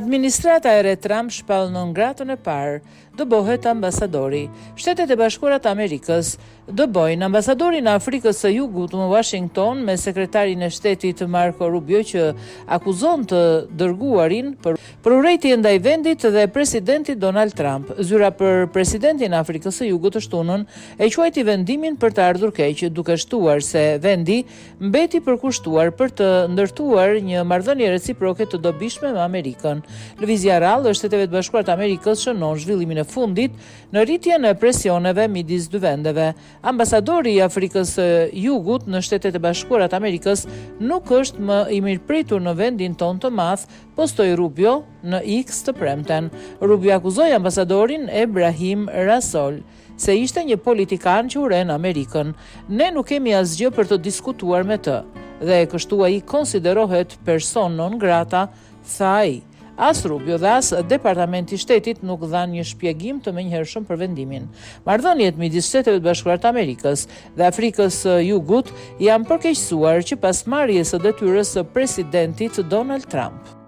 Administrata e re Trump shpall non gratën e parë, dëbohet ambasadori. Shtetet e Bashkuara të Amerikës dëbojnë ambasadorin e Afrikës së Jugut në Uashington me sekretarin e shtetit Marco Rubio që akuzon të dërguarin për për urrejtje ndaj vendit dhe presidentit Donald Trump. Zyra për presidentin e Afrikës së Jugut të shtunën e quajti vendimin për të ardhur keq, duke shtuar se vendi mbeti i përkushtuar për të ndërtuar një marrëdhënie reciproke të dobishme me Amerikën. Lëvizja e rrallë e Shteteve të Bashkuara të Amerikës shënon zhvillimin e fundit në rritjen e presioneve midis dy vendeve. Ambasadori i Afrikës së Jugut në Shtetet e Bashkuara të Amerikës nuk është më i mirëpritur në vendin tonë të madh, postoi Rubio në X të premten. Rubio akuzoi ambasadorin Ebrahim Rasool se ishte një politikan që urren Amerikën. Ne nuk kemi asgjë për të diskutuar me të. Dhe kështu ai konsiderohet person non grata, tha ai. As Rubio dhe as Departamenti i Shtetit nuk dhanë një shpjegim të menjëhershëm për vendimin. Marrëdhëniet midis Shteteve të Bashkuara të Amerikës dhe Afrikës së Jugut janë përkeqësuar që pas marrjes së detyrës së presidentit Donald Trump.